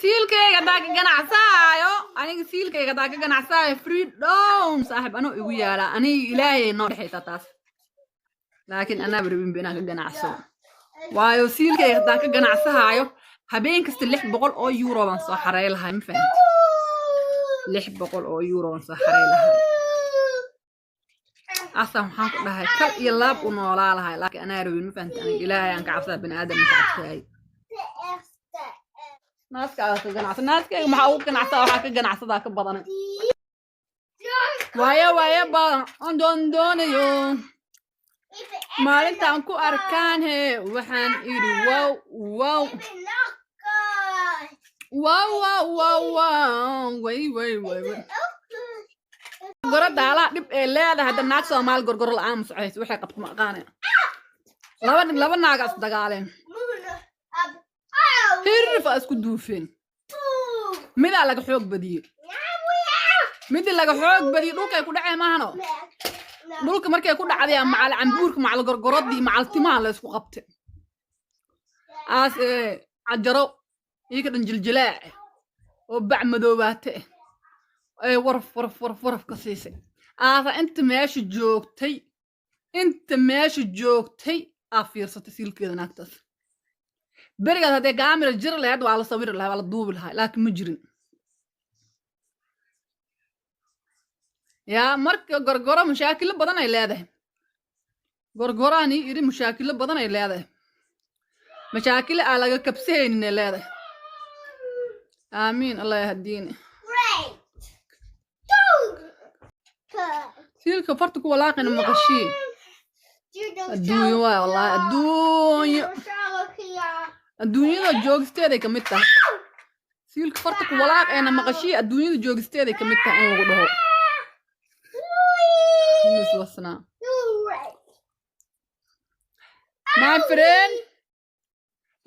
Siilkayga haddaa ka ganacsaayo, aniga siilkayga haddaa ka ganacsaayo, freedom saaxib anuu igu yaalaa. Aniga Ilaahay noo dhexaysa taas, laakiin anaaba rabinba inaan ka ganacsado, waayo siilkayga haddaan ka ganacsahaayo habeen kasta 600 oo euro baan soo xarey lahay. Ma fahamti? 600 oo euro baan soo xarey lahay. Asan waxaan ku dhahay kal iyo laab u noolaa lahay, laakiin anaa rabin. Ma fahamti? Aniga Ilaahay aan ka cabsadaa, bani aadam ma ka cabsahay. Naaskaaga ka ganacsa, naaskayga maxaa ugu ganacsaa? Waxaa ka ganacsadaa ka badanay. Waayo waayo badan aan doondoonayo maalintaan ku arkaan he, waxaan idhi wow wow wow wow wow wow, way way way way. Gorgoro daalaa dhib ee leedahay. Hadda naag Soomaali gorgoro la'aan ma socoyso. Waxay qabto ma aqaanaya. Laba nin, laba naaga is dagaaleen, hirfa isku duufeen. Midaa laga xoog badiyey, midii laga xoog badiyey dhulkay ku dhaceen maahano. Dhulka markay ku dhacday, macal cambuurka, macal gorgoradii, macal timaha la isku qabtay, aas ee cajaro iyaka dhan jiljilaac oo bac madoobaate ee waraf waraf waraf waraf ka siisay. Aasa inta meesha joogtay, inta meesha joogtay aa fiirsatay siilkeeda naagtaas. Berigaas haddee gaamira jiri lahayd, waa la sawiri lahaa, waa la duubi lahaa, laakiin ma jirin. Yaa marka gorgoro mashaakilo badan ay leedahay. Gorgoraani iri mashaakilo badan ay leedahay, mashaakilo aan laga kabsahaynin ay leedahay. Aamiin, Allah yahdiini. Siilka farta ku walaaqina maqashii. Adduunyo waay, wallaahi adduunyo, adduunyada joogisteeday ka mid tahay. Siilka farta ku walaaqeena maqashii, adduunyada joogisteeday ka mid tahay in lagu dhaho mis wasnaa. My friend,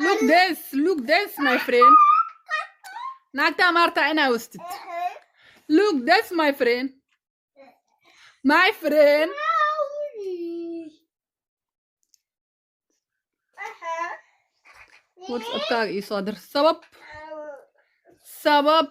look this, look this, my friend. Naagtaa maartaa inaa wastid. Look this, my friend, my friend. WhatsAppkaaga ii soo dir. Sabab sabab.